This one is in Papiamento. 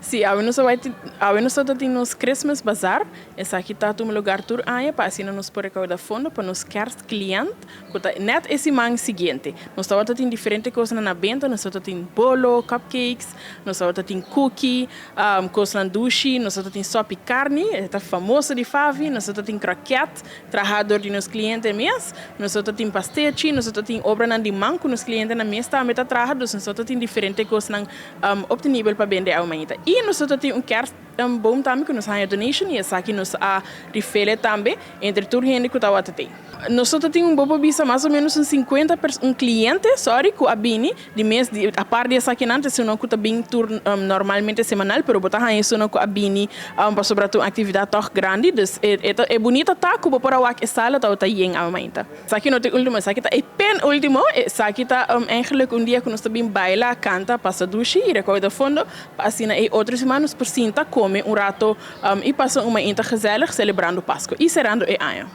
Si, awe nos bai awe nos tin nos Christmas Bazaar. Esaki ta tuma lugar tur aña pa asina nos por recauda fondo pa nos kerst client, cu ta net e siman siguiente. Nos ta tin diferente cos na benta, nos tin bolo, cupcakes, nos tin cookie, cos dushi, nos tin sopi carni, ta famoso di Favi, nos tin croquette, trahado di nos cliente mes, nos tin pastechi, nos tin obra di man cu nos cliente na mes tambe ta traha, nos tin diferente cos obtenibel pa bende awe mainta. Y nos tin un kerst boom tambe cu nos a donation y esaki nos a rif'e tambe entre tur hende cu ta tin. Nos tin un bobo bisa mas o menos un 50 un cliente, sorry, cu a bini di mes di aparte di esaki nan, esnan cu ta bin tur normalmente semanal, pero bo ta haya esnan cu a bini pa sobre un actividad toch grandi, dus e bunita ta cu por wak e sala ta yen awe mainta. Esaki no ta ultimo, esaki ta e penultimo, esaki ta eigenlijk un dia cu nos ta bin baila, canta, pasa dushi y recauda fondo, asina e otro siman nos por sinta, come un rato y pasa un mainta gezellig celebrando Pasco y cerrando e aña.